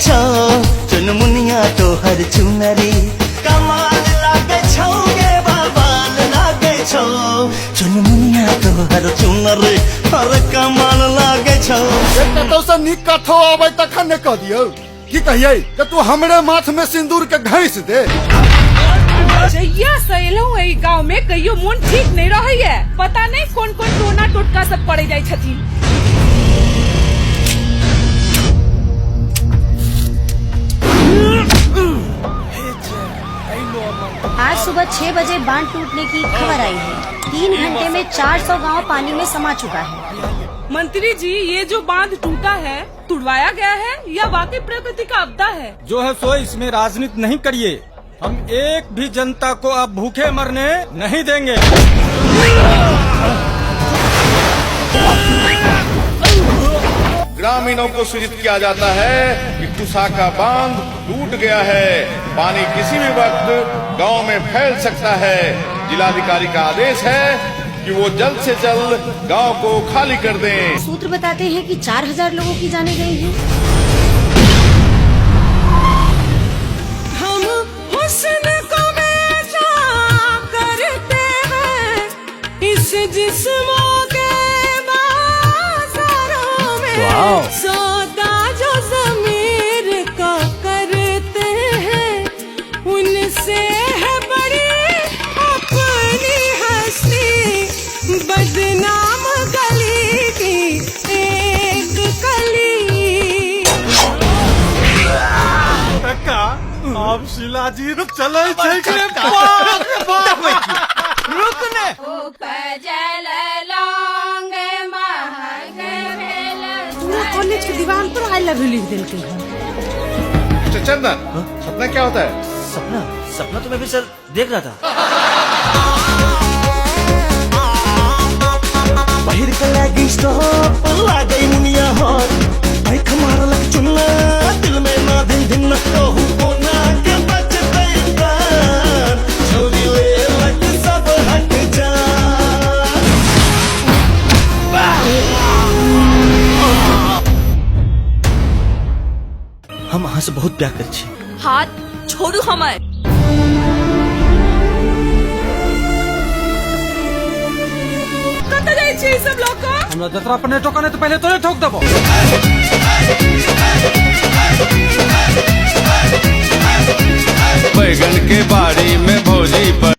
छौ चुनमुनिया तोहर चुनरी, कमाल लागै छौ गे बवाल लागै छौ चुनमुनिया तोहर चुनरी, अरे कमाल लागै छौ। कतौसँ नीक कथो अबै तखन ने कह दियौ। की कहियै जे तू हमरे माथ में सिंदूर के घैस दे। जहिया से एलहुँ एहि गाँव में कहियो मोन ठीक नहीं रहैया, पता नहीं कौन कौन टोना टोटका सब पड़े जाय छथिन। आज सुबह 6 बजे बांध टूटने की खबर आई है। 3 घंटे में 400 गांव पानी में समा चुका है। मंत्री जी, ये जो बांध टूटा है तुड़वाया गया है या वाकई प्रकृति का आपदा है? जो है सो इसमें राजनीति नहीं करिए। हम एक भी जनता को अब भूखे मरने नहीं देंगे। ग्रामीणों को सूचित किया जाता है कि कुसा का बांध टूट गया है। पानी किसी भी वक्त गांव में फैल सकता है। जिलाधिकारी का आदेश है कि वो जल्द से जल्द गांव को खाली कर दें। सूत्र बताते हैं कि 4000 लोगों की जानें गई हैं। हम हुस्न को बेचा करते हैं इस जिस्मों के बाजारों में, सौदा जो जमीर का करते हैं उनसे है बड़ी अपनी हस्ती, बदनाम गली की एक कली। कक्का, आब शिलाजीत चलै छै के रुक ने। पूरा कॉलेज के दीवार पर I love you लिख देलकै हन। अच्छा चंदन, सपना क्या होता है? सपना? सपना तो मैं भी सर देख रहा था। पहिर के लेगिंग्स टॉप लागै मुनिया हॉट, आँख मारलक चुन्ना दिल में ना धिन धिन, कहू कोना के बचतै प्राण, छोरी लेलक सब हक जान। हम अहाँ से बहुत प्यार करै छी। हाथ छोड़ू हमर। कतऽ जाइ छी ई सब लऽ कऽ? हमरा जतरा पर नहि ठोका, नहि तऽ पहिले तोरे ठोक देबो। बैगन के बाड़ी में भौजी पर